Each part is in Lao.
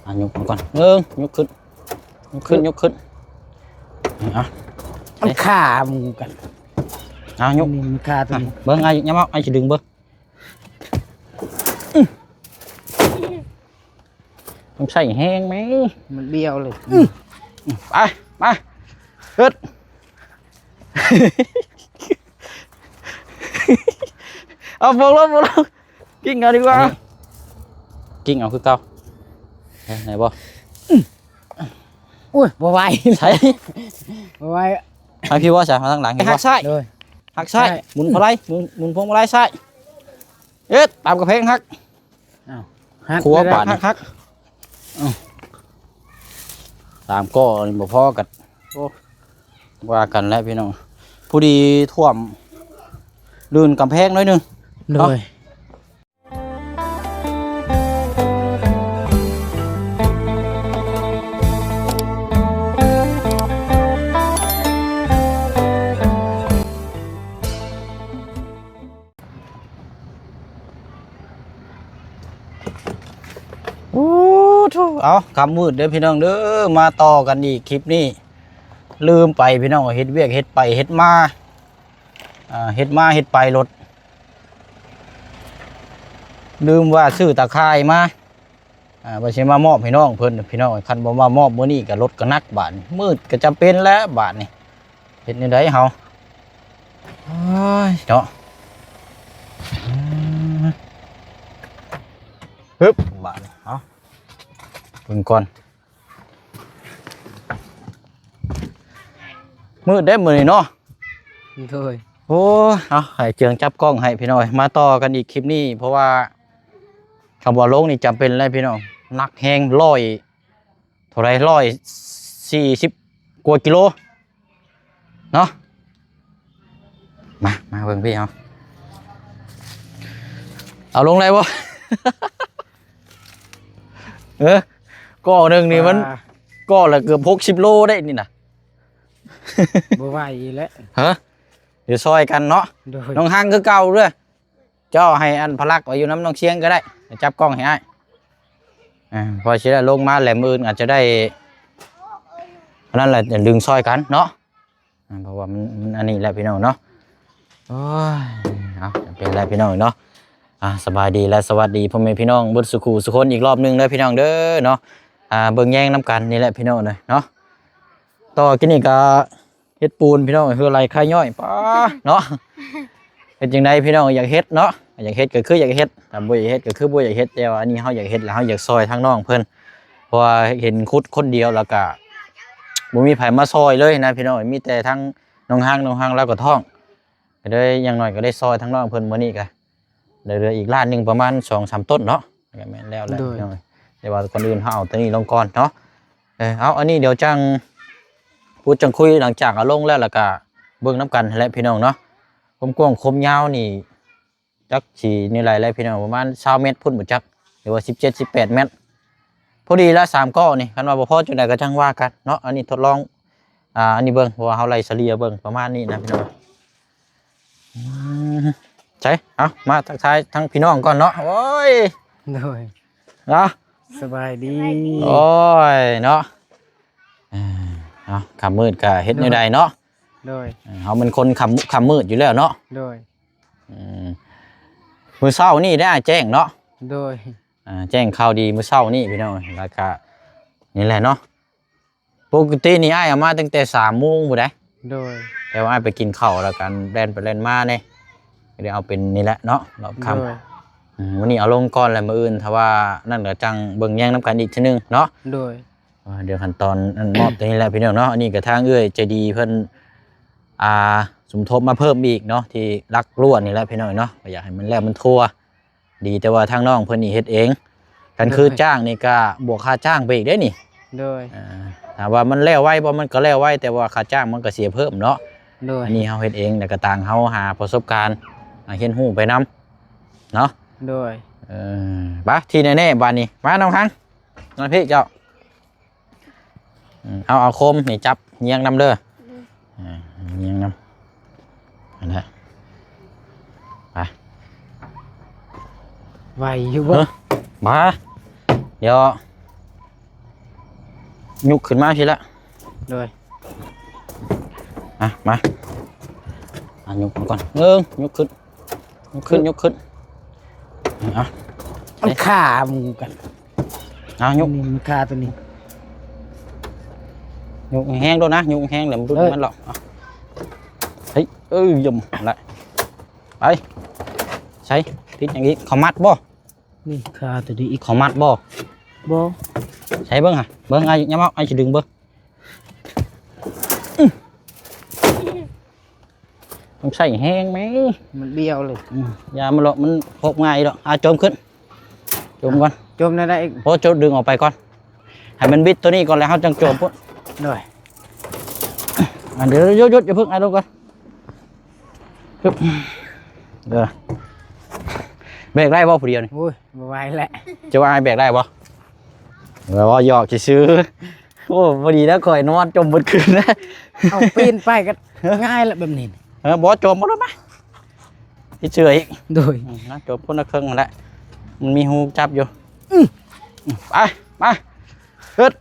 ອ່ະ ຍົກມັນກ່ອນ ເບິ່ງ ຍົກຂຶ້ນ ຍົກຂຶ້ນ ຍົກຂຶ້ນ ອ່ະ ມັນຄາໝູ່ກັນ ອ່ະ ຍົກ ນີ້ມັນຄາຕົວນີ້ ອ່ະ ເບິ່ງ ອ້າຍ ຍາມເອົາ ອ້າຍຊິດຶງເບິ່ງ ອື ຕ້ອງໃຊ້ແຮງແມ ມັນບ້ຽວເລີຍ ອື ໄປ ມາ ເຮັດ ເອົາ ໂປະລົງ ໂປະລົງ ກິ້ງເອົາດີກວ່າ ກິ້ງເອົາຄືເກົ່າ ໄດ້ບໍ່? ໂອ້ຍ ບໍ່ໄຫວ ໃສ່ ບໍ່ໄຫວ ໃຫ້ພີ່ບໍ່ຊະ ມາທາງຫຼັງ ຫັກຊ້າຍ ໂດຍ ຫັກຊ້າຍ ຊ້າຍ ໝູນພວງມາໄລ ໝູນ ໝູນພວງມາໄລຊ້າຍ ເຮັດ ຕາມກຳແພງຫັກ ອ້າວ ຫັກ ຂົວບາດ ຫັກ ຫັກ ອ້າວ ຕາມກໍບໍ່ພໍກັນ ໂອ້ ວ່າກັນແຫຼະພີ່ນ້ອງ ພໍດີຖ້ວມ ລື່ນກຳແພງໜ້ອຍໜຶ່ງ ໂດຍ ເນາະ ໂອ້ໂທ້ ເອົາ ຄ່ຳມືດເດີພີ່ນ້ອງເດີ ມາຕໍ່ກັນອີກຄລິບນີ້ ລືມໄປພີ່ນ້ອງ ເຮັດວຽກເຮັດໄປເຮັດມາ ອ່າ ເຮັດມາເຮັດໄປລົດ ລືມວ່າຊື້ຕາຂ່າຍມາ ອ່າ ວ່າຊິມາມອບໃຫ້ນ້ອງເພິ່ນ ພີ່ນ້ອງ ຄັນບໍ່ມາມອບມື້ນີ້ກໍລົດກໍໜັກບາດນີ້ ມືດກໍຈຳເປັນແລ້ວບາດນີ້ ເຮັດແນວໃດເຮົາ ໂອ້ຍເນາະ ອືມ ຮຶບ ບາດນີ້ ເອົາ ເບິ່ງກ່ອນ ມືດເດ້ມື້ນີ້ເນາະ ໂດຍ ໂອ້ຍ ເອົາ ໃຫ້ເຈືອງຈັບກ້ອງໃຫ້ພີ່ນ້ອງ ມາຕໍ່ກັນອີກຄລິບນີ້ ເພາະວ່າ ຄຳວ່າລົງນີ້ຈຳເປັນແລ້ວພີ່ນ້ອງ ໜັກແຮງ ຮ້ອຍ ເທົ່າໃດ ຮ້ອຍສີ່ສິບກວ່າກິໂລເນາະ ມາ ມາເບິ່ງພີ່ເຮົາ ເອົາລົງໄດ້ບໍ່? ເອີ ກໍໜຶ່ງນີ້ມັນ ອ່າ ກໍລະເກືອບຫົກສິບໂລໄດ້ນີ້ນະ ບໍ່ໄຫວແລ້ວ ຮະ ດຽວຊ່ອຍກັນເນາະ ໂດຍ ນ້ອງຮັງຄືເກົ່າເດີ້ ເຈົ້າໃຫ້ອັນພະລັກໄວ້ຢູ່ນຳນ້ອງຊຽງກໍໄດ້ ຈັບກ້ອງໃຫ້ອ້າຍ ອ່າ ພໍຊິໄດ້ລົງມາແຫຼະ ມື້ອື່ນອາດຈະໄດ້ ອັນນັ້ນແຫຼະ ດຶງຊ່ອຍກັນເນາະ ອ່າ ເພາະວ່າມັນ ມັນອັນນີ້ແຫຼະພີ່ນ້ອງເນາະ ໂອ້ຍ ເອົາ ເປັນແຫຼະພີ່ນ້ອງເນາະ ອ່າ ສະບາຍດີ ແລະ ສະຫວັດດີພໍ່ແມ່ພີ່ນ້ອງເບິດສູ່ຄູ່ສູ່ຄົນອີກລອບໜຶ່ງເດີພີ່ນ້ອງເດີເນາະ ອ່າ ເບິ່ງແຍງນຳກັນນີ້ແຫຼະພີ່ນ້ອງເອີຍເນາະ ຕໍ່ກິນນີ້ກໍ ເຮັດປູນພີ່ນ້ອງ ເຮືອໄລ່ຄາຍ້ອຍ ປາເນາະ ເຮັດຈັ່ງໃດພີ່ນ້ອງ ຢາກເຮັດເນາະ ຢາກເຮັດກໍຄືຢາກເຮັດ ຖ້າບໍ່ຢາກເຮັດກໍຄືບໍ່ຢາກເຮັດ ແຕ່ວ່າອັນນີ້ເຮົາຢາກເຮັດ ແລ້ວເຮົາຢາກຊ່ອຍທາງນ້ອງເພິ່ນ ເພາະວ່າເຫັນຂຸດຄົນດຽວ ແລ້ວກະບໍ່ມີໃຜມາຊ່ອຍເລີຍນະພີ່ນ້ອງ ມີແຕ່ທາງນ້ອງຮັງ ນ້ອງຮັງລາວກໍທ້ອງ ກໍເລີຍຢ່າງໜ້ອຍກໍໄດ້ຊ່ອຍທາງນ້ອງເພິ່ນ ມື້ນີ້ກະ ເຫຼືອອີກລ້ານໜຶ່ງປະມານສອງສາມຕົ້ນເນາະ ກໍແມ່ນແລ້ວແຫຼະ ໂດຍ ພີ່ນ້ອງ ແຕ່ວ່າກ່ອນອື່ນເຮົາເອົາຕົວນີ້ລົງກ່ອນເນາະ ເອີ ເອົາ ອັນນີ້ດຽວຈັ່ງ ພຸດຈັ່ງຄຸຍ ຫຼັງຈາກເອົາລົງແລ້ວ ແລ້ວກະເບິ່ງນຳກັນຫັ້ນແຫຼະພີ່ນ້ອງເນາະ ຄວາມກວ້າງຄວາມຍາວນີ້ ຈັກຊິແນວໃດແຫຼະພີ່ນ້ອງ ປະມານຊາວແມັດພຸ້ນບໍ່ຈັກ ຫຼືວ່າສິບເຈັດ ສິບແປດແມັດ ພໍດີລະ ສາມກໍນີ້ ຄັນວ່າບໍ່ພໍຈັ່ງໃດກໍຈັ່ງວ່າກັນເນາະ ອັນນີ້ທົດລອງ ອ່າ ອັນນີ້ເບິ່ງ ເພາະວ່າເຮົາໄລ່ສະເລ່ຍເບິ່ງປະມານນີ້ນະພີ່ນ້ອງ ອືມ ໃສ ເອົາ ມາທັກທາຍທັງພີ່ນ້ອງກ່ອນເນາະ ໂອ້ຍ ໂດຍ ເນາະ ສະບາຍດີ ໂອ້ຍ ເນາະ ເອີ ເອົາ ຄ່ຳມືດກະເຮັດແນວໃດເນາະ ໂດຍ ເອີ ເຮົາເປັນຄົນຄ່ຳ ຄ່ຳມືດຢູ່ແລ້ວເນາະ ໂດຍ ອືມ ມື້ເຊົ້ານີ້ໄດ້ແຈ້ງເນາະ ໂດຍ ອ່າ ແຈ້ງຂ່າວດີມື້ເຊົ້ານີ້ພີ່ນ້ອງ ແລ້ວກະນີ້ແຫຼະເນາະ ປົກກະຕິນີ້ອ້າຍເອົາມາຕັ້ງແຕ່ສາມໂມງພຸ້ນໃດ໋ ໂດຍ ແຕ່ວ່າອ້າຍໄປກິນເຂົ້າ ແລ້ວກະແລ່ນໄປແລ່ນມາແດ່ ກໍໄດ້ເອົາເປັນນີ້ແຫຼະເນາະ ຮອບຄ່ຳ ໂດຍ ອືມ ມື້ນີ້ເອົາລົງກ່ອນ ແລ້ວມື້ອື່ນຖ້າວ່ານັ້ນກໍຈັ່ງເບິ່ງແຍງນຳກັນອີກເທື່ອໜຶ່ງເນາະ ໂດຍ ອ່າ ດຽວຂັ້ນຕອນອັນມອບຕົວນີ້ແຫຼະພີ່ນ້ອງເນາະ ອັນນີ້ກໍທາງເອື້ອຍໃຈດີເພິ່ນ ອ່າ ສົມທົບມາເພີ່ມອີກເນາະ ທີ່ຫຼັກລ້ວນນີ້ແຫຼະພີ່ນ້ອງເນາະ ກໍຢາກໃຫ້ມັນແລ້ວມັນທົ່ວ ດີແຕ່ວ່າທາງນ້ອງເພິ່ນນີ້ເຮັດເອງ ຄັນຄື ໂດຍ ຈ້າງນີ້ກະບວກຄ່າຈ້າງໄປອີກເດ້ນີ້ ໂດຍ ອ່າ ຖາມວ່າມັນແລ້ວໄວບໍ່ ມັນກໍແລ້ວໄວ ແຕ່ວ່າຄ່າຈ້າງມັນກໍເສຍເພີ່ມເນາະ ໂດຍ ອັນນີ້ເຮົາເຮັດເອງ ແລ້ວກໍຕ່າງເຮົາຫາປະສົບການ ອ່າ ຮຽນຮູ້ໄປນຳເນາະ ໂດຍ ເອີ ໄປ ທີ່ແນ່ໆ ບາດນີ້ ມານ້ອງຮັງ ມາພີ້ເຈົ້າ ອືມ ເອົາ ເອົາໂຄມນີ້ຈັບຍຽງນຳເດີ ອ່າ ຍຽງນຳ ອັນນັ້ນ ໄປ ໄຫວຢູ່ບໍ່? ເອີ ມາ ດຽວ ຍົກຂຶ້ນມາພີ້ລະ. ໂດຍ. ອ່ະ ມາ ອ່ະ ຍົກມາກ່ອນ ໜຶ່ງ ຍົກຂຶ້ນ ຍົກຂຶ້ນ ຍົກຂຶ້ນ ອ່ະ ມັນຄາໝູກັນ. ເອົາ ຍົກ ນີ້ມັນຄາໂຕນີ້. ຍົກແຮງໂດດນະ ຍົກແຮງແລ້ວມັນຫຼຸດ ເອີ ມັນຫຼອກ. ເອີ ເອີ ຢ້ຳລະ ໄປ. ໃສ່ ຕິດຫຍັງອີກ? ເຂົ້າມັດບໍ່? ນີ້ຄາໂຕນີ້ອີກ. ເຂົ້າມັດບໍ່? ບໍ່. ໃສ່ເບິ່ງຫາ ເບິ່ງ ອ້າຍ ຍາມເອົາ ອ້າຍຊິດຶງເບິ່ງ. ອື ຕ້ອງໃຊ້ແຮງແມ ມັນບ້ຽວເລີຍ. ອື ຢ່າມັນຫຼອກ ມັນພົບງ່າຍດອກ. ອ່າ ໂຈມຂຶ້ນ ໂຈມກ່ອນ. ໂຈມແນວໃດອີກ? ໂອ້ ໂຈມ ດຶງອອກໄປກ່ອນ ໃຫ້ມັນບິດໂຕນີ້ກ່ອນ ແລ້ວເຮົາຈັ່ງໂຈມພຸ້ນ. ໂດຍ. ອ່າ ດຽວ ຢຸດ ຢຸດ ຢ່າເພິ່ງ ອ້າຍລົງກ່ອນ. ຮຶບ ເດີ ແບກໄດ້ບໍ່ຜູ້ດຽວນີ້? ໂອ້ຍ ບໍ່ໄຫວແຫຼະ. ຈະວ່າອ້າຍແບກໄດ້ບໍ່? ເອີ ເວົ້າຢອກຊື່ໆ. ໂອ້ ພໍດີແລ້ວ ຂ້ອຍນອນຈົມເບິດຄືນນະ. ເອົາ ປີນໄປກໍງ່າຍລະແບບນີ້. ເອີ ບໍ່ ໂຈມບໍ່ລົງມາ ຊິເຊື່ອອີກ. ໂດຍ. ອືມ ນະ ໂຈມຄົນລະເຄິ່ງຫັ້ນແຫຼະ ມັນມີຮູຈັບຢູ່. ອື ອື ໄປ ມາ ຮຶດ.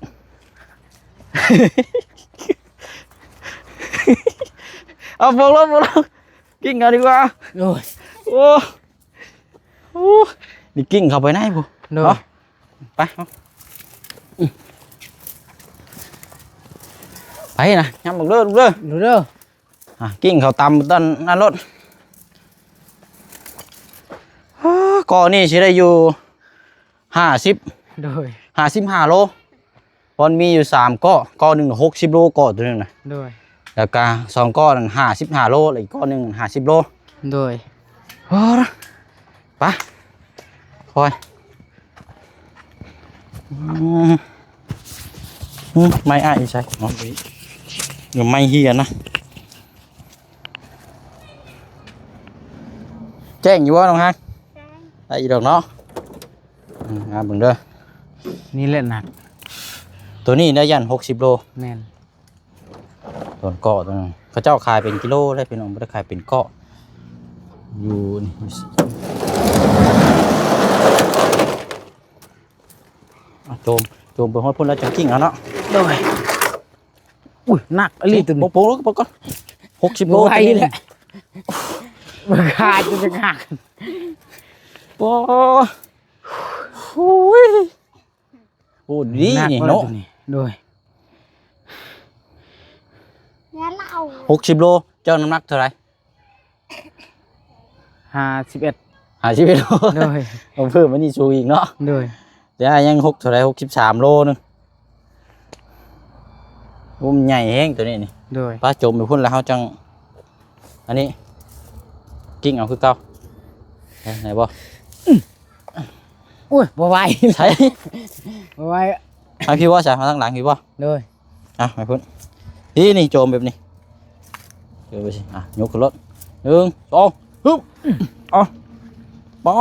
ເອົາ ໂປງລົງ ໂປງລົງ ກິ້ງເອົາດີກວ່າ. ໂອ້ຍ ໂອ້ ໂອ້ ນີ້ກິ້ງເຂົ້າໄປໃນພຸ້ນ. ໂດຍ. ເນາະ ໄປ ເອົາ ໄປນະ ຍຳເບິ່ງເດີ ເດີ ເດີ. ອ່ະ ກິ້ງເຂົ້າຕຳຕອນນັ້ນໂລດ. ອ້າ ກໍນີ້ຊິໄດ້ຢູ່ຫ້າສິບ ໂດຍ ຫ້າສິບຫ້າໂລ. ບອນມີຢູ່ສາມເກາະ ເກາະໜຶ່ງຫົກສິບໂລ ເກາະໂຕໜຶ່ງນະ. ໂດຍ. ແລ້ວກະສອງເກາະນັ້ນຫ້າສິບຫ້າໂລ ແລ້ວອີກເກາະໜຶ່ງຫ້າສິບໂລ. ໂດຍ. ໂອ້ ໄປ ຄ່ອຍ. ອືມ ອືມ ໄມ້ອ້າຍຢູ່ໃສ? ເອົາ ຢູ່ໄມ້ເຮຍນະ. ແຈ້ງຢູ່ບໍ່ນ້ອງຮັກ? ແຈ້ງ. ໄດ້ຢູ່ດອກເນາະ. ອືມ ເອົາເບິ່ງເດີ ນີ້ແຫຼະໜັກ ໂຕນີ້ໄດ້ຢ້ານຫົກສິບໂລ. ແມ່ນ. ໂຕນເກາະໂຕນັ້ນ ເຂົາເຈົ້າຂາຍເປັນກິໂລເດ້ພີ່ນ້ອງ ບໍ່ໄດ້ຂາຍເປັນເກາະ. ຢູ່ນີ້ ອ່ະ ໂຈມ ໂຈມໄປຮອດພຸ້ນແລ້ວຈັ່ງກິ້ງເອົາເນາະ. ໂດຍ. ອຸ້ຍ ໜັກອີ່ຫຼີໂຕນີ້ ໂປະ ໂປະ ໂປະກ່ອນ ຫົກສິບໂລ. ບໍ່ໄຫວແຫຼະ ໂຕນີ້ ມັນຂາດຈະຫັກ. ໂອ້ ໂອ້ຍ ໂອ້ ດີນີ້ເນາະ. ໂດຍ. ຫົກສິບໂລ ເຈົ້ານ້ຳໜັກເທົ່າໃດ? ຫ້າສິບເອັດ. ຫ້າສິບເອັດໂລ. ໂດຍ. ເພີ່ມມານີ້ສູງອີກເນາະ. ໂດຍ. ແຕ່ອ້າຍຍັງຫົກເທົ່າໃດ ຫົກສິບສາມໂລໜຶ່ງ. ໂອ້ ມັນໃຫຍ່ແຮງໂຕນີ້ນີ້. ໂດຍ. ປ້າ ໂຈມໄປພຸ້ນແລ້ວເຮົາຈັ່ງ ອັນນີ້ກິ້ງເອົາຄືເກົ່າ. ໄດ້ບໍ່? ໂອ້ຍ ບໍ່ໄຫວ. ໃສ? ບໍ່ໄຫວ. ໃຫ້ພີ່ບໍ່ຊະ ມາທາງຫຼັງພີ່ບໍ່? ໂດຍ. ອ່ະ ໄປພຸ້ນ ນີ້ ນີ້ ໂຈມແບບນີ້ ໂຈມໄປຊິ. ອ່ະ ຍົກຂຶ້ນລົດ ໜຶ່ງ ສອງ ຮຶບ ເອົາ ປໍ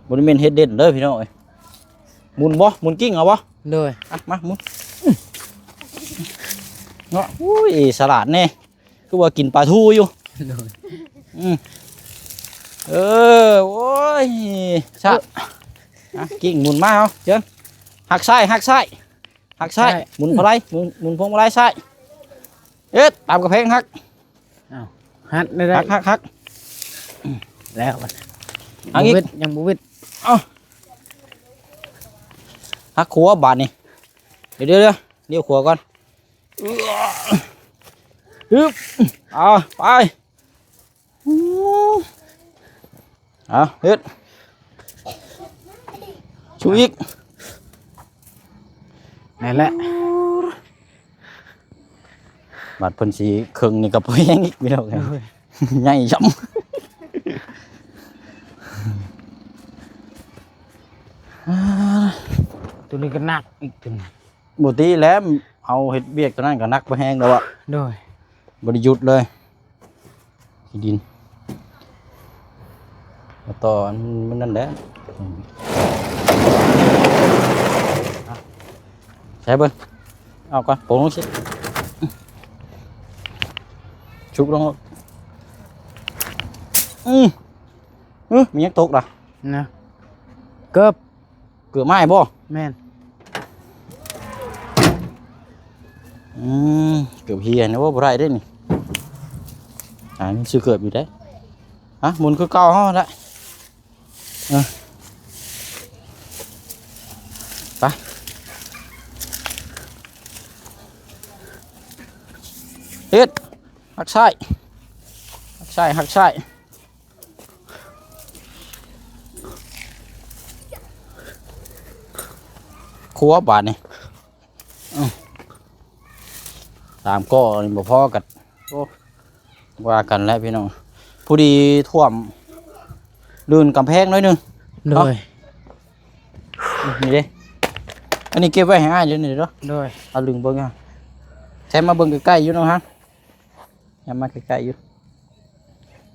ບໍ່ໄດ້ແມ່ນເຮັດເດັ່ນເດີພີ່ນ້ອງເອີຍ. ໝູນບໍ່? ໝູນກິ້ງເອົາບໍ່? ໂດຍ. ອ່ະ ມາໝູນເນາະ. ອຸ້ຍ ສະຫຼາດແດ່. ຄືວ່າກິນປາທູຢູ່. ໂດຍ. ອືມ ເອີ ໂອ້ຍ ຊະ ເອີ ອ່ະ ກິ້ງໝູນມາເອົາ ເຊີນ ຫັກຊ້າຍ ຫັກຊ້າຍ ຫັກຊ້າຍ ຊ້າຍ ໝູນພວງມາໄລ ໝູນ ໝູນພວງມາໄລຊ້າຍ. ເຮັດ ຕາມກຳແພງຫັກ. ອ້າວ ຫັກໄດ້ ຫັກ ຫັກ ຫັກ ແລ້ວບັດ ຫັກອີກ ຍັງບໍ່ວິດ ຍັງບໍ່ວິດ. ເອົາ ຫັກຂວາບາດນີ້. ດຽວ ດຽວ ດຽວ ລ້ຽວຂວາກ່ອນ. ອຶບ ເອົາໄປ ເອົາເຮັດ ຊູອີກ ນັ້ນແຫຼະ. ບາດເພິ່ນຊິເຄິ່ງນີ້ກໍບໍ່ແຮງອີກ ພີ່ນ້ອງເອີຍ. ໂອ້ຍ ໃຫຍ່ຊ່ຳ ໂຕນີ້ກໍໜັກອີກ ໂຕນີ້. ບໍ່ຕິແລ້ວ ເອົາເຮັດວຽກຕົວນັ້ນກໍໜັກບໍ່ແຮງແລ້ວອະ. ໂດຍ. ບໍ່ໄດ້ຢຸດເລີຍ ຂີ້ດິນ ມາຕໍ່ອັນມັນນັ້ນແຫຼະ. ໃສ່ເບິ່ງ ເອົາກ່ອນ ໂປງລົງຊິ ຊຸກລົງ. ອື ອື ມັນຍັງຕົກລະ ນະ ເກີບ ເກືອບໄມ້ບໍ່? ແມ່ນ. ອືມ ເກີບເຫຍນີ້ ໂອ້ ບໍ່ໄດ້ເດ້ນີ້. ອ່າ ຍັງຊື້ເກີບຢູ່ເດ້. ອ່ະ ໝູນຄືເກົ່າເຮົາແຫຼະ. ເອີ ໄປ ເຮັດ ຫັກຊ້າຍ ຫັກຊ້າຍ ຫັກຊ້າຍ. ຄົວບາດນີ້ ອືມ ສາມກໍນີ້ບໍ່ພໍກັນ. ໂອ້ ວ່າກັນແຫຼະພີ່ນ້ອງ. ພໍດີຖ້ວມ ລື່ນກຳແພງໜ້ອຍໜຶ່ງ. ໂດຍ ເນາະ. ນີ້ເດ້ ອັນນີ້ເກັບໄວ້ໃຫ້ອ້າຍເດີນີ້ເດີ. ໂດຍ ເອົາດຶງເບິ່ງ ແຊມມາເບິ່ງໃກ້ໆຢູ່ເນາະ. ຫາ ແຊມມາໃກ້ໆຢູ່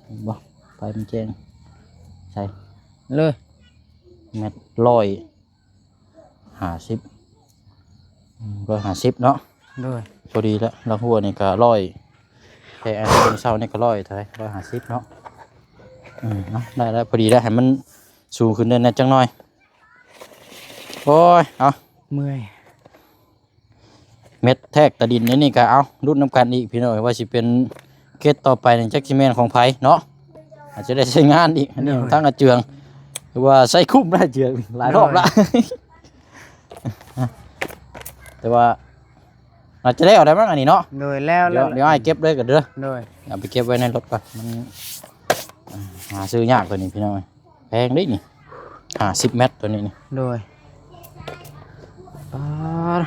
ເຫັນບໍ່? ໄຟມັນແຈ້ງ ໃສ່ເລີຍ ແມັດຮ້ອຍຫ້າສິບ ອືມ ຮ້ອຍຫ້າສິບເນາະ. ໂດຍ ພໍດີແລ້ວ. ລາຫົວນີ້ກໍຮ້ອຍ ແຕ່ອັນເຊົານີ້ກໍຮ້ອຍເທົ່າໃດ ຮ້ອຍຫ້າສິບເນາະ. ອືມ ເອົາ ໄດ້ແລ້ວ ພໍດີແລ້ວ. ໃຫ້ມັນສູງຂຶ້ນແດ່ຈັກໜ້ອຍ. ໂອ້ຍ ເອົາ ເມື່ອຍ. ແມັດແທກຕາດິນອັນນີ້ກໍເອົາ ລຸ້ນນຳກັນອີກພີ່ນ້ອງ ວ່າຊິເປັນເຂດຕໍ່ໄປນີ້ ຈັກຊິແມ່ນຂອງໃຜເນາະ. ອາດຈະໄດ້ໃຊ້ງານອີກ ອັນນີ້ ໂດຍ ທາງອາເຈືອງ ຖືວ່າໃຊ້ຄຸ້ມໄດ້ເຈືອງຫຼາຍຮອບລະ. ໂດຍ ແຕ່ວ່າອາດຈະໄດ້ເອົາໄດ້ມັ້ງອັນນີ້ເນາະ. ໂດຍ ແລ້ວ ດຽວ ແລ້ວ ດຽວອ້າຍເກັບເລີຍກໍເດີ. ໂດຍ ເອົາໄປເກັບໄວ້ໃນລົດກ່ອນ ມັນ ຫາຊື້ຍາກໂຕນີ້ພີ່ນ້ອງ. ແພງເດ້ນີ້ ຫ້າສິບແມັດໂຕນີ້ນີ້. ໂດຍ ປາດ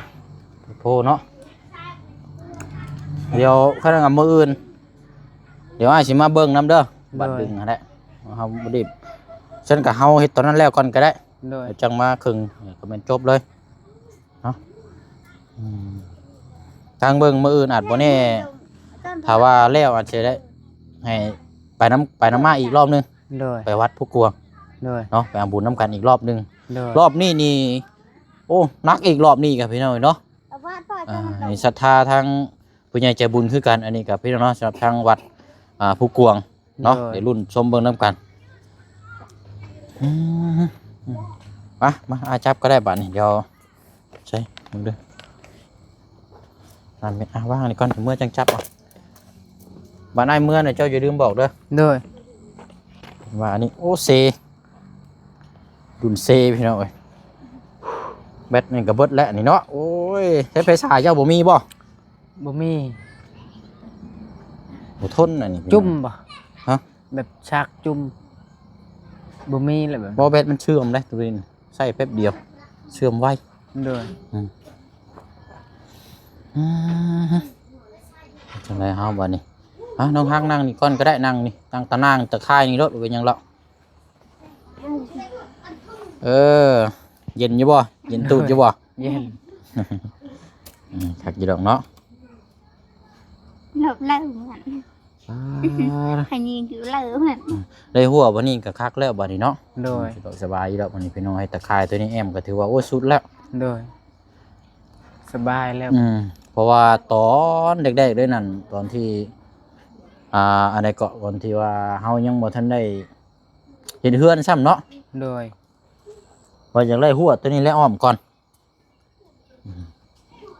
ໂພເນາະ. ດຽວຄັນວ່າມື້ອື່ນ ດຽວອ້າຍຊິມາເບິ່ງນຳເດີ. ໂດຍ ບັດດຶງຫັ້ນແຫຼະ ເຮົາບໍ່ໄດ້ ຊັ້ນກໍເຮົາເຮັດຕອນນັ້ນແລ້ວກ່ອນກໍໄດ້. ໂດຍ ຈັງມາເຄິ່ງກໍແມ່ນຈົບເລີຍ. ເນາະ ອືມ ທາງເບິ່ງມື້ອື່ນອາດບໍ່ແນ່ ຖ້າວ່າແລ້ວອາດຊິໄດ້ໃຫ້ໄປນຳ ໄປນຳມາອີກລອບໜຶ່ງ. ໂດຍ ໄປວັດພູກວາງ. ໂດຍ ເນາະ ໄປເອົາບຸນນຳກັນອີກລອບໜຶ່ງ. ໂດຍ ລອບນີ້ນີ້ ໂອ້ ໜັກອີກລອບນີ້ກໍພີ່ນ້ອງເນາະ. ອ່າ ໃຫ້ສັດທາທາງ ຜູ້ໃຫຍ່ໃຈບຸນຄືກັນ. ອັນນີ້ກໍພີ່ນ້ອງເນາະ ສຳລັບທາງວັດ ອ່າ ພູກວາງເນາະ. ໂດຍ ດຽວລຸ້ນຊົມເບິ່ງນຳກັນ. ອືມ ມາ ມາ ອ້າຍຈັບກໍໄດ້ບາດນີ້. ດຽວໃສ່ເບິ່ງເດີ ນັ້ນແມ່ນ ອ່າ ວາງນີ້ກ່ອນ ເມື່ອຈັ່ງຈັບເອົາ. ບາດອ້າຍເມື່ອນະ ເຈົ້າຢ່າລືມບອກເດີ. ໂດຍ ວ່າອັນນີ້ ໂອ້ ເຊ ດຸນເຊ ພີ່ນ້ອງເອີຍ. ແບັດນີ້ກໍເບິດແລ້ວນີ້ເນາະ. ໂອ້ຍ ໃຊ້ໄຟສາຍເຈົ້າບໍ່ມີບໍ່? ບໍ່ມີ ບໍ່ທົນອັນນີ້ ຈຸ່ມບໍ່? ຮະ? ແບບຊາກຈຸ່ມ ບໍ່ມີແລ້ວແບບ ບໍ່ ແບັດມັນເສື່ອມເດ້ໂຕນີ້ ໃຊ້ແປັບດຽວເສື່ອມໄວ. ໂດຍ ອືມ ອືມ ຈັ່ງໃດເຮົາບາດນີ້? ອ່ະ ນ້ອງຮັກນັ່ງນີ້ກ່ອນກໍໄດ້ ນັ່ງນີ້ ຕັ້ງຕາໜ່າງຕາຂ່າຍນີ້ໂລດ ບໍ່ເປັນຫຍັງດອກ. ເອີ ເຢັນຢູ່ບໍ່? ເຢັນຕູດຢູ່ບໍ່? ເຢັນ ອືມ ຄັກຢູ່ດອກເນາະ. ເລີບເລີບ ອ່າ ໃຫ້ຍິງຢູ່ເລີບ ອືມ ໄດ້ຫົວບັດນີ້ກໍຄັກແລ້ວບັດນີ້ເນາະ. ໂດຍ ສະດວກສະບາຍຢູ່ດອກບັດນີ້ ພີ່ນ້ອງເອີຍ. ຕາຂ່າຍໂຕນີ້ແອ້ມກໍຖືວ່າ ໂອ້ ສຸດແລ້ວ. ໂດຍ ສະບາຍແລ້ວ ອືມ ເພາະວ່າຕອນແດກໆເລີຍນັ້ນ ຕອນທີ່ ອ່າ ອັນໃດເກາະ ຕອນທີ່ວ່າເຮົາຍັງບໍ່ທັນໄດ້ ເຮັດເຮືອນຊ້ຳເນາະ. ໂດຍ ວ່າຢາກໄດ້ຮົ້ວໂຕນີ້ແຫຼະອ້ອມກ່ອນ ອືມ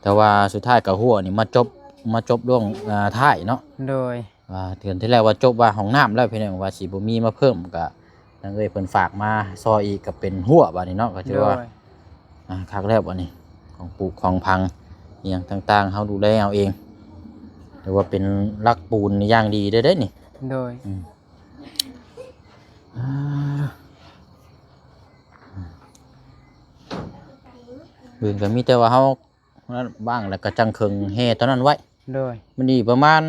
ແຕ່ວ່າສຸດທ້າຍກໍຮົ້ວນີ້ມາຈົບ ມາຈົບຊ່ວງ ອ່າ ທ້າຍເນາະ. ໂດຍ ວ່າເດືອນທີ່ແລ້ວວ່າຈົບວ່າຫ້ອງນ້ຳແລ້ວ ພີ່ນ້ອງ ວ່າຊິບໍ່ມີມາເພີ່ມ ກໍທາງເອື້ອຍເພິ່ນຝາກມາຊ່ອຍອີກ ກໍເປັນຮົ້ວບາດນີ້ເນາະ. ກໍຖືວ່າ ໂດຍ ອ່າ ຄັກແລ້ວບາດນີ້ ຂອງປູກຂອງຝັງອີ່ຫຍັງຕ່າງໆ ເຮົາດູແລເອົາເອງ ຖືວ່າເປັນຫຼັກປູນຢ່າງດີເດ້ ເດ້ນີ້. ໂດຍ ອືມ ອ່າ ບຶງກໍມີແຕ່ວ່າເຮົານັ້ນວ່າງ ແລ້ວກໍຈັ່ງເຄິ່ງແຮ່ຕອນນັ້ນໄວ້. ໂດຍ ມັນອີກປະມານ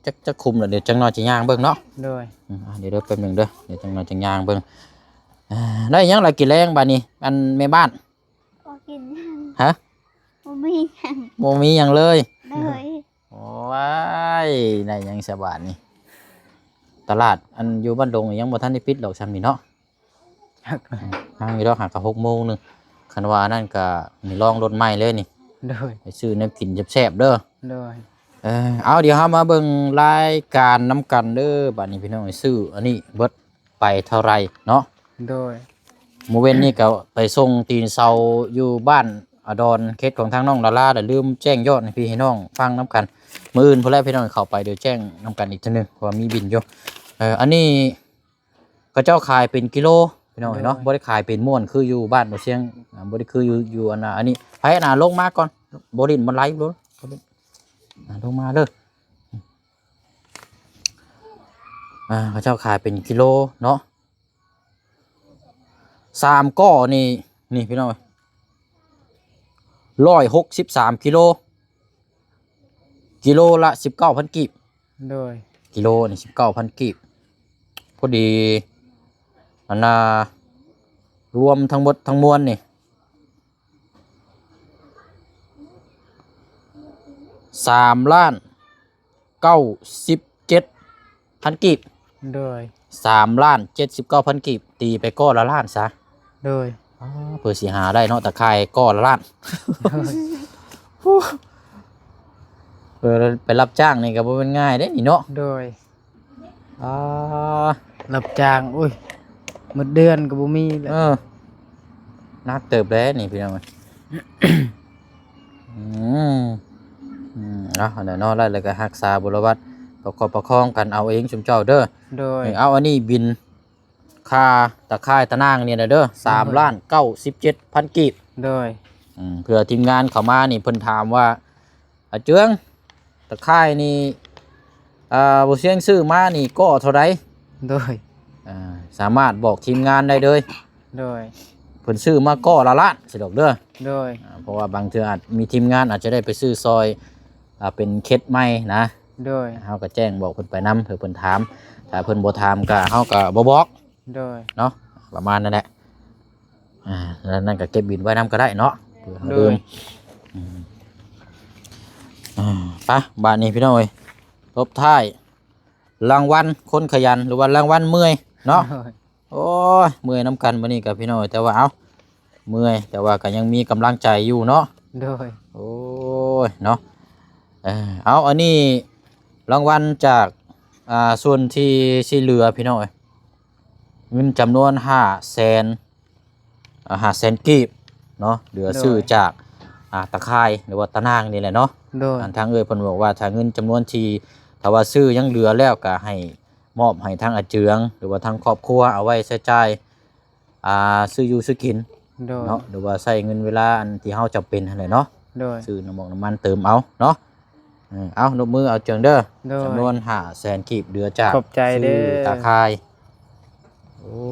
ຈັກ ຈັກຂຸມລະ ດຽວຈັກໜ້ອຍຈະຍ່າງເບິ່ງເນາະ. ໂດຍ ອືມ ອ່າ ດຽວ ດຽວແປັບໜຶ່ງເດີ ດຽວຈັກໜ້ອຍຈະຍ່າງເບິ່ງ. ອ່າ ໄດ້ຫຍັງລະກິນແລງບາດນີ້ ອັນແມ່ບ້ານ? ບໍ່ກິນຫຍັງ. ຮະ? ບໍ່ມີຫຍັງ ບໍ່ມີຫຍັງເລີຍ. ໂດຍ ໂອ້ຍ ໄດ້ຫຍັງຊະບາດນີ້? ຕະຫຼາດອັນຢູ່ບ້ານດົງຍັງບໍ່ທັນໄດ້ປິດດອກຊ່ຳນີ້ເນາະ. ຍັງຢູ່ດອກ ຫາກະຫົກໂມງໜຶ່ງ ຄັນວ່າອັນນັ້ນກະນີ້ລອງລົດໃໝ່ເລີຍນີ້. ໂດຍ ໄປຊື້ແນວກິນແຊບໆເດີ. ໂດຍ ເອີ ເອົາ ດຽວເຮົາມາເບິ່ງລາຍການນຳກັນເດີ ບາດນີ້ພີ່ນ້ອງ ຊື້ອັນນີ້ເບິດໄປເທົ່າໃດເນາະ. ໂດຍ ມື້ເວັນນີ້ກໍໄປສົ່ງຕີນເສົາຢູ່ບ້ານ ອາດອນເຂດຂອງທາງນ້ອງລາລາ ແລ້ວລືມແຈ້ງຍອດໃຫ້ພີ່ໃຫ້ນ້ອງຟັງນຳກັນ. ມື້ອື່ນພຸ້ນແຫຼະພີ່ນ້ອງ ເຂົ້າໄປດຽວແຈ້ງນຳກັນອີກເທື່ອໜຶ່ງ ເພາະວ່າມີບິນຢູ່. ເອີ ອັນນີ້ເຂົາເຈົ້າຂາຍເປັນກິໂລພີ່ນ້ອງເອີຍເນາະ ໂດຍ ບໍ່ໄດ້ຂາຍເປັນມ້ວນຄືຢູ່ບ້ານບໍ່ຊຽງ ອ່າ ບໍ່ໄດ້ຄືຢູ່ ຢູ່ອັນນ່າ ອັນນີ້ ໃຜອັນນ່າ ລົງມາກ່ອນ ບໍ່ຫຼິ້ນບໍ່ໄຫຼ ລົງ ອ່າ ລົງມາເດີ. ອ່າ ເຂົາເຈົ້າຂາຍເປັນກິໂລເນາະ ສາມກໍນີ້ ນີ້ພີ່ນ້ອງ ຮ້ອຍຫົກສິບສາມກິໂລ ກິໂລລະສິບເກົ້າພັນກີບ ໂດຍ ກິໂລນີ້ສິບເກົ້າພັນກີບ ພໍດີ ອັນນ່າ ລວມທັງໝົດທັງມວນນີ້ ສາມລ້ານເກົ້າສິບເຈັດພັນກີບ ໂດຍ ສາມລ້ານເຈັດສິບເກົ້າພັນກີບ ຕີໄປກໍລະລ້ານຊະ ໂດຍ ອໍ ເພື່ອຊິຫາໄດ້ເນາະ ຕາຂ່າຍກໍລະລ້ານ ໂດຍ ເອີ ໄປຮັບຈ້າງນີ້ກໍບໍ່ແມ່ນງ່າຍເດ້ນີ້ເນາະ ໂດຍ ອ່າ ຮັບຈ້າງ ໂອ້ຍ ໝົດເດືອນກໍບໍ່ມີແລ້ວ ເອີ ໜັກເຕີບແລ້ວນີ້ພີ່ນ້ອງເອີຍ ອືມ ອືມ ເອົາ ອັນນັ້ນເນາະ ໄດ້ແລ້ວກໍຮັກສາບົວລະວັດ ປະຄັບປະຄອງກັນເອົາເອງຊຸມເຈົ້າເດີ ໂດຍ ເອົາ ອັນນີ້ບິນຄ່າຕາຂ່າຍຕານາງນີ້ນະເດີ ໂດຍ ສາມລ້ານເກົ້າສິບເຈັດພັນກີບ ໂດຍ ອືມ ເພື່ອທີມງານເຂົ້າມານີ້ ເພິ່ນຖາມວ່າ ອາເຈືອງ ຕາຂ່າຍນີ້ ອ່າ ບໍ່ຊຽງຊື້ມານີ້ກໍເທົ່າໃດ? ໂດຍ ອ່າ ສາມາດບອກທີມງານໄດ້ເລີຍ ໂດຍ ເພິ່ນຊື້ມາກໍລະລ້ານຊິດອກເດີ ໂດຍ ອ່າ ເພາະວ່າບາງເທື່ອອາດມີທີມງານອາດຈະໄດ້ໄປຊື້ຊ່ອຍ ອ່າ ເປັນເຂດໃໝ່ນະ ໂດຍ ເຮົາກໍແຈ້ງບອກເພິ່ນໄປນຳ ເພື່ອເພິ່ນຖາມ ຖ້າເພິ່ນບໍ່ຖາມກໍ ເຮົາກໍບໍ່ບອກ ໂດຍ ເນາະ ປະມານນັ້ນແຫຼະ. ອ່າ ແລ້ວນັ້ນກໍເກັບບິນໄວ້ນຳກໍໄດ້ເນາະ ເພື່ອເຮົາ ໂດຍ ລືມ ອືມ ອ່າ ໄປ ບາດນີ້ພີ່ນ້ອງເອີຍ ລົບທ້າຍ ລາງວັນຄົນຂະຫຍັນ ຫຼືວ່າລາງວັນເມື່ອຍເນາະ ໂດຍ ໂອ້ຍ ເມື່ອຍນຳກັນມື້ນີ້ກໍພີ່ນ້ອງເອີຍ ແຕ່ວ່າ ເອົ້າ ເມື່ອຍ ແຕ່ວ່າກໍຍັງມີກຳລັງໃຈຢູ່ເນາະ ໂດຍ ໂອ້ຍ ເນາະ ເອີ ເອົາ ອັນນີ້ລາງວັນຈາກ ອ່າ ສ່ວນທີ່ຊິເຫຼືອ ພີ່ນ້ອງເອີຍ ເງິນຈຳນວນຫ້າແສນ ອ່າ ຫ້າແສນກີບເນາະ ເຫຼືອ ໂດຍ ຊື້ຈາກ ອ່າ ຕາຂ່າຍ ຫຼືວ່າຕານາງນີ້ແຫຼະເນາະ ໂດຍ ອັນທາງເອື້ອຍເພິ່ນບອກວ່າ ຖ້າເງິນຈຳນວນທີ່ ຖ້າວ່າຊື້ຍັງເຫຼືອແລ້ວ ກໍໃຫ້ມອບໃຫ້ທາງອາເຈືອງ ຫຼືວ່າທາງຄອບຄົວ ເອົາໄວ້ໃຊ້ຈ່າຍ ອ່າ ຊື້ຢູ່ຊື້ກິນ ໂດຍ ເນາະ ຫຼືວ່າໃຊ້ເງິນເວລາອັນທີ່ເຮົາຈຳເປັນຫັ້ນແຫຼະເນາະ ໂດຍ ຊື້ນ້ຳມັນ ນ້ຳມັນເຕີມເອົາເນາະ ເອີ ເອົາ ນົບມືອາເຈືອງເດີ ໂດຍ ຈຳນວນຫ້າແສນກີບ ເຫຼືອຈາກ ຂອບໃຈເດີ ຊື້ຕາຂ່າຍ ໂອ້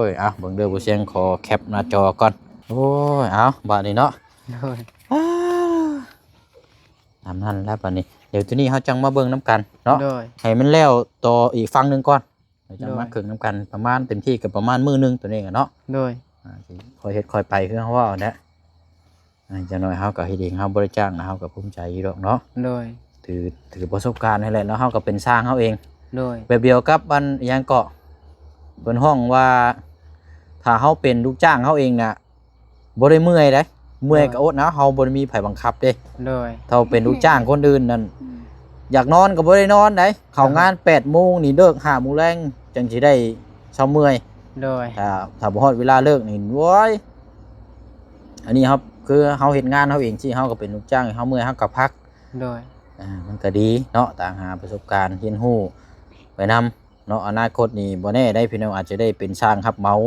ຍ ເອົາ ເບິ່ງເດີ ຜູ້ຊຽງຂໍແຄປໜ້າຈໍກ່ອນ ໂອ້ຍ ເອົາ ບາດນີ້ເນາະ ໂດຍ ອາ ຕາມນັ້ນແຫຼະ ບາດນີ້ ດຽວທີນີ້ເຮົາຈັ່ງມາເບິ່ງນຳກັນເນາະ ໂດຍ ໃຫ້ມັນແລ້ວຕໍ່ອີກຝັ່ງໜຶ່ງກ່ອນ ແລ້ວຈັ່ງມາ ໂດຍ ເຄິ່ງນຳກັນ ປະມານເຕັມທີ່ກໍປະມານມື້ໜຶ່ງໂຕນີ້ເນາະ ໂດຍ ອ່າ ຄ່ອຍເຮັດຄ່ອຍໄປ ຄືເຮົາເວົ້າຫັ້ນແຫຼະ ອ່າ ຢ່າງໜ້ອຍເຮົາກໍເຮັດເອງ ເຮົາບໍ່ໄດ້ຈ້າງນະ ເຮົາກໍພູມໃຈຢູ່ດອກເນາະ ໂດຍ ຖື ຖືປະສົບການຫັ້ນແຫຼະເນາະ ເຮົາກໍເປັນຊ່າງເຮົາເອງ ໂດຍ ແບບດຽວກັບອັນ ອີຫຍັງເກາະ ເພິ່ນຮ້ອງວ່າ ຖ້າເຮົາເປັນລູກຈ້າງເຮົາເອງນະ ບໍ່ໄດ້ເມື່ອຍເດ້ ເມື່ອຍ ໂດຍ ກໍອົດເອົາ ເຮົາບໍ່ໄດ້ມີໃຜບັງຄັບເດ້ ໂດຍ ຖ້າເປັນລູກຈ້າງຄົນອື່ນນັ້ນ ອືມ ຢາກນອນກໍບໍ່ໄດ້ນອນເດ້ ເຂົ້າງານ ໂດຍ ແປດໂມງນີ້ ເລີກຫ້າໂມງແລງ ຈັ່ງຊິໄດ້ເຊົາເມື່ອຍ ໂດຍ ຖ້າ ຖ້າບໍ່ຮອດເວລາເລີກນີ້ ໂອ້ຍ ອັນນີ້ເຮົາ ຄືເຮົາເຮັດງານເຮົາເອງຊີ້ ເຮົາກໍເປັນລູກຈ້າງ ເຮົາເມື່ອຍເຮົາກໍພັກ ໂດຍ ອ່າ ມັນກໍດີເນາະ ຕ່າງຫາປະສົບການ ຮຽນຮູ້ໄປນຳ ເນາະ ອະນາຄົດນີ້ບໍ່ແນ່ໄດ໋ພີ່ນ້ອງ ອາດຈະໄດ້ເປັນຊ່າງຮັບເໝົາ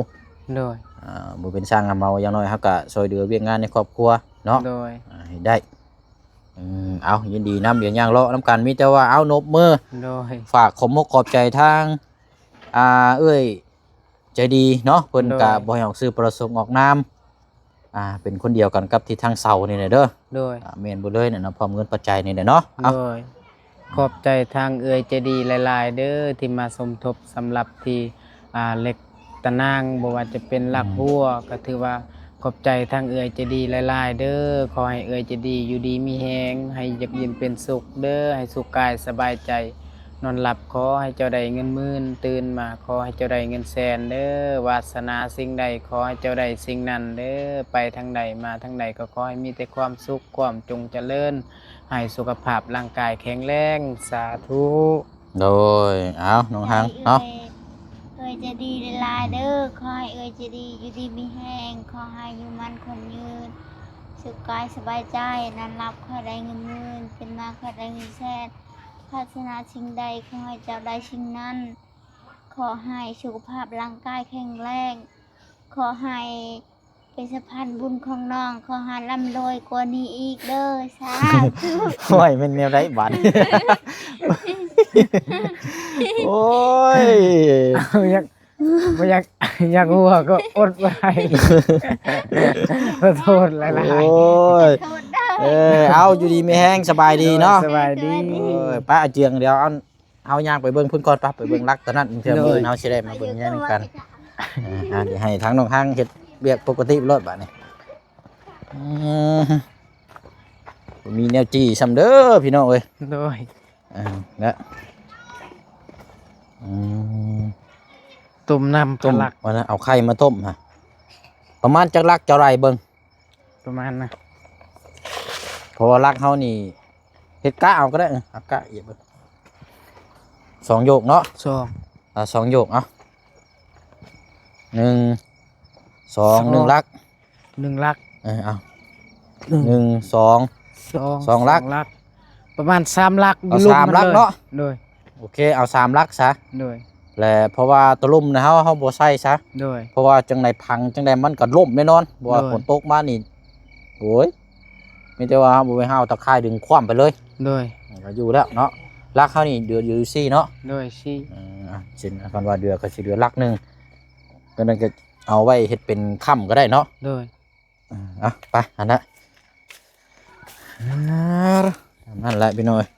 ໂດຍ ອ່າ ບໍ່ເປັນຊ່າງຮັບເໝົາ ຢ່າງໜ້ອຍເຮົາກະຊ່ອຍເຫຼືອວຽກງານໃນຄອບຄົວເນາະ ໂດຍ ອ່າ ໃຫ້ໄດ້ ເອີ ເອົາ ຍິນດີນຳ ດຽວຍ່າງເລາະນຳກັນ ມີແຕ່ວ່າ ເອົາ ນົບມື ໂດຍ ຝາກຂອບມົກຂອບໃຈທາງ ອ່າ ເອື້ອຍໃຈດີເນາະ ເພິ່ນກະ ໂດຍ ບໍ່ໃຫ້ອອກຊື່ປະສົງອອກນາມ ອ່າ ເປັນຄົນດຽວກັນກັບທີ່ທາງເສົານີ້ແຫຼະເດີ ໂດຍ ອ່າ ແມ່ນເບິດເລີຍນະ ພ້ອມເງິນປັດໄຈນີ້ແຫຼະເນາະ ເອົາ ໂດຍ ຂອບໃຈທາງເອື້ອຍໃຈດີຫຼາຍໆເດີ ທີ່ມາສົມທົບສຳລັບທີ່ ອ່າ ເຫຼັກຕະນາງ ບໍ່ວ່າຈະເປັນຫຼັກ ອືມ ຮົ້ວ ກໍຖືວ່າຂອບໃຈທາງເອື້ອຍໃຈດີຫຼາຍໆເດີ ຂໍໃຫ້ເອື້ອຍໃຈດີຢູ່ດີມີແຮງ ໃຫ້ຢາກຍິນເປັນສຸກເດີ ໃຫ້ສຸກກາຍສະບາຍໃຈ ນອນຫຼັບຂໍໃຫ້ເຈົ້າໄດ້ເງິນໝື່ນ ຕື່ນມາຂໍໃຫ້ເຈົ້າໄດ້ເງິນແສນເດີ ວາສະໜາສິ່ງໃດຂໍໃຫ້ເຈົ້າໄດ້ສິ່ງນັ້ນເດີ ໄປທາງໃດມາທາງໃດກໍຂໍໃຫ້ມີແຕ່ຄວາມສຸກ ຄວາມຈົງຈະເລີນ ໃຫ້ສຸຂະພາບຮ່າງກາຍແຂງແຮງ ສາທຸ. ໂດຍ ເອົາ ນ້ອງຮັງເນາະ ເອື້ອຍໃຈດີຫຼາຍໆເດີ ຂໍໃຫ້ເອື້ອຍໃຈດີຢູ່ດີມີແຮງ ຂໍໃຫ້ຢູ່ໝັ້ນຄົງຍືນ ສຸກກາຍສະບາຍໃຈ, ນອນຫຼັບຂໍໃຫ້ໄດ້ເງິນໝື່ນ, ຕື່ນມາຂໍໃຫ້ໄດ້ເງິນແສນ, ປາດຖະໜາສິ່ງໃດຂໍໃຫ້ເຈົ້າໄດ້ສິ່ງນັ້ນ, ຂໍໃຫ້ສຸຂະພາບຮ່າງກາຍແຂງແຮງ, ຂໍໃຫ້ເປັນສະພານບຸນຂອງນ້ອງ, ຂໍໃຫ້ລ່ຳລວຍກວ່ານີ້ອີກເດີ້ ສາທຸ. ໂອ້ຍ ແມ່ນແນວໃດບາດນີ້? ໂອ້ຍ ເອົາ ຢາກ ບໍ່ຢາກ ຢາກຫົວກໍອົດບໍ່ໄດ້ ຂໍໂທດຫຼາຍໆ. ໂອ້ຍ ໂທດເດີ້. ເອີ ເອົາ ຢູ່ດີມີແຮງ ສະບາຍດີເນາະ. ໂດຍ ສະບາຍດີ. ໂອ້ຍ ໄປ ອາເຈືອງ ດຽວເອົາ ເຮົາຍ່າງໄປເບິ່ງພຸ້ນກ່ອນ ໄປ ໄປເບິ່ງຫຼັກຕົວນັ້ນ ເທື່ອ ໂດຍ ມື້ອື່ນເຮົາຊິໄດ້ມາເບິ່ງແຍງນຳກັນ. ເອີ ອ່າ ດຽວໃຫ້ທາງນ້ອງຮັງເຮັດວຽກປົກກະຕິໂລດບາດນີ້. ອືມ ບໍ່ມີແນວຈີ່ຊ້ຳເດີ້ພີ່ນ້ອງເອີຍ. ໂດຍ ອ່າ ນະ ອືມ ຕົ້ມນ້ຳ ຕົ້ມ ກະຫຼັກ ວ່ານະ ເອົາໄຂ່ມາຕົ້ມຫະ. ປະມານຈັກຫຼັກເຈົ້າໄລ່ເບິ່ງ? ປະມານນະ ເພາະວ່າຫຼັກເຮົານີ້ ເຮັດກະເອົາກໍໄດ້ ເອີ ເອົາກະອຽບເບິ່ງ ສອງໂຢກເນາະ. ສອງ ອ່າ ສອງໂຢກ ເອົາ ໜຶ່ງ ສອງ ສອງ ໜຶ່ງຫຼັກ ໜຶ່ງຫຼັກ ເອີ ເອົາ ໜຶ່ງ ໜຶ່ງ ສອງ ສອງ ສອງຫຼັກ ສອງຫຼັກ ປະມານສາມຫຼັກ ເອົາ ສາມຫຼັກເນາະ. ໂດຍ ໂອເຄ ເອົາສາມຫຼັກຊະ. ໂດຍ ແລະ ເພາະວ່າຕະລຸ່ມນະ ເຮົາ ເຮົາບໍ່ໃສ່ຊະ. ໂດຍ ເພາະວ່າຈັ່ງໃດພັງຈັ່ງໃດມັນກໍລົ້ມແນ່ນອນ ເພາະວ່າ ໂດຍ ຝົນຕົກມານີ້ ໂອ້ຍ ມີແຕ່ວ່າເຮົາບໍ່ໄປຫາເອົາຕາຂ່າຍດຶງຄວ່ຳໄປເລີຍ. ໂດຍ ມັນກໍຢູ່ແລ້ວເນາະ. ຫຼັກເຮົານີ້ເດືອຢູ່ສີ່ເນາະ. ໂດຍ ສີ່ ເອີ ອ່ະ ເຊັ່ນ ຄັນວ່າເດືອກໍຊິເດືອຫຼັກໜຶ່ງ ກໍນັ້ນກໍເອົາໄວ້ເຮັດເປັນຄ້ຳກໍໄດ້ເນາະ. ໂດຍ ອ່າ ໄປ ອັນນະ ອ່າ ນັ້ນແຫຼະພີ່ນ້ອງເອີຍ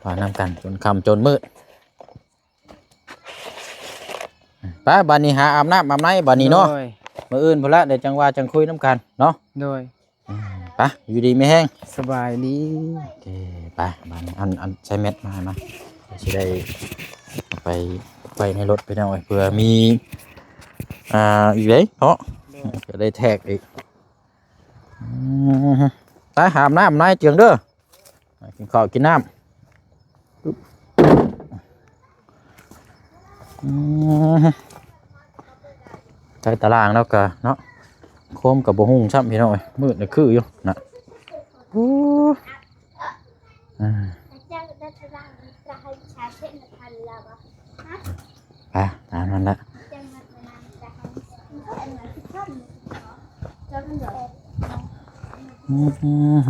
ໄປນຳກັນຈົນຄ່ຳຈົນມືດ. ໄປ ບາດນີ້ຫາອາບນ້ຳອາບໃນບາດນີ້ເນາະ. ໂດຍ ມື້ອື່ນພຸ້ນລະ ດຽວຈັ່ງວ່າຈັ່ງຄຸຍນຳກັນເນາະ. ໂດຍ ອືມ ໄປ ຢູ່ດີມີແຮງ ສະບາຍດີ. ໂອເຄ ໄປ ບາດນີ້ ອັນ ອັນ ໃສ່ແມັດມາ ມາ ຊິໄດ້ເອົາໄປ ໄວ້ໃນລົດພີ່ນ້ອງເອີຍ ເພື່ອມີ ອ່າ ອີກເດ້ເນາະ. ໂດຍ ຈະໄດ້ແທກອີກ. ອືມ ໄປຫາອາບນ້ຳອາບໃນເຈືອງເດີ ກິນເຂົ້າກິນນ້ຳ. ອືມ ໃສ່ຕາລ່າງແລ້ວກະເນາະ ໂຄມກໍບໍ່ຮຸ່ງຊ້ຳພີ່ນ້ອງເອີຍ ມືດນະຄືຢູ່ນະ. ໂອ້ ອ່າ ໄປ ຕາມນັ້ນລະ. ອືມ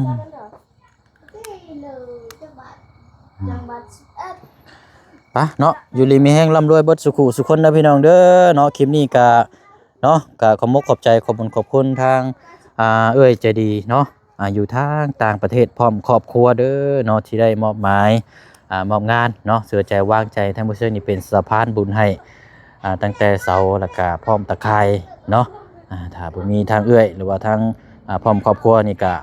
ໄປເນາະ ຢູ່ດີມີແຮງ ລ່ຳລວຍເບິດສູ່ຄູ່ສູ່ຄົນເດີພີ່ນ້ອງເດີເນາະ. ຄລິບນີ້ກະເນາະ ກະຂອບມົກຂອບໃຈ ຂອບບຸນຂອບຄຸນທາງ ອ່າ ເອື້ອຍໃຈດີເນາະ ອ່າ ຢູ່ທາງຕ່າງປະເທດ ພ້ອມຄອບຄົວເດີເນາະ ທີ່ໄດ້ມອບໝາຍ ອ່າ ມອບງານເນາະ ເຊື່ອໃຈວາງໃຈ ທາງບໍ່ເຊີນນີ້ເປັນສະພານບຸນໃຫ້ ອ່າ ຕັ້ງແຕ່ເສົາ ແລ້ວກະພ້ອມຕາຂ່າຍເນາະ. ອ່າ ຖ້າບໍ່ມີທາງເອື້ອຍ ຫຼືວ່າທາງ ອ່າ ພ້ອມຄອບຄົວນີ້ກະ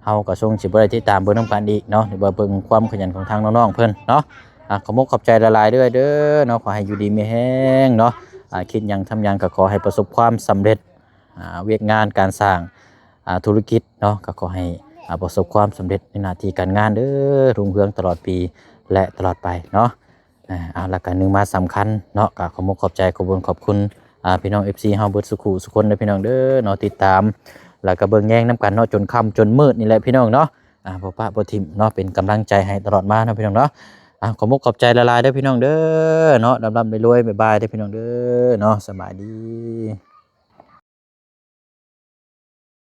ເຮົາກະຊົງຊິບໍ່ໄດ້ຕິດຕາມເບິ່ງນຳກັນອີກເນາະ ຫຼືວ່າເບິ່ງຄວາມຂະຫຍັນຂອງທາງນ້ອງໆເພິ່ນເນາະ. ອ່າ ຂອບມົກຂອບໃຈຫຼາຍໆເດີ້ ເດີ້ເນາະ ຂໍໃຫ້ຢູ່ດີມີແຮງເນາະ. ອ່າ ຄິດຫຍັງທຳຫຍັງກະຂໍໃຫ້ປະສົບຄວາມສຳເລັດ ອ່າ ວຽກງານການສ້າງ ອ່າ ທຸລະກິດເນາະ ກໍຂໍໃຫ້ ອ່າ ປະສົບຄວາມສຳເລັດໃນໜ້າທີ່ການງານເດີ້ ຮຸ່ງເຮືອງຕະຫຼອດປີ ແລະ ຕະຫຼອດໄປເນາະ. ອ່າ ເອົາ ແລ້ວກໍໜຶ່ງມາສຳຄັນເນາະ ກໍຂອບມົກຂອບໃຈ ຂອບບຸນຂອບຄຸນ ອ່າ ພີ່ນ້ອງ ເອັຟຊີ ເຮົາເບິດສູ່ຄູ່ສູ່ຄົນເດີ້ ພີ່ນ້ອງເດີ້ເນາະ ຕິດຕາມ ແລ້ວກໍເບິ່ງແຍງນຳກັນເນາະ ຈົນຄ່ຳຈົນມືດນີ້ແຫຼະ ພີ່ນ້ອງເນາະ. ອ່າ ບໍ່ປະບໍ່ຖິ້ມເນາະ ເປັນກຳລັງໃຈໃຫ້ຕະຫຼອດມາເນາະ ພີ່ນ້ອງເນາະ. ອ່າ ຂອບມົກຂອບໃຈຫຼາຍໆເດີ້ ພີ່ນ້ອງເດີ້ເນາະ ລ່ຳໆລວຍໆ ບາຍບາຍເດີ້ ພີ່ນ້ອງເດີ້ເນາະ ສະບາຍດີ.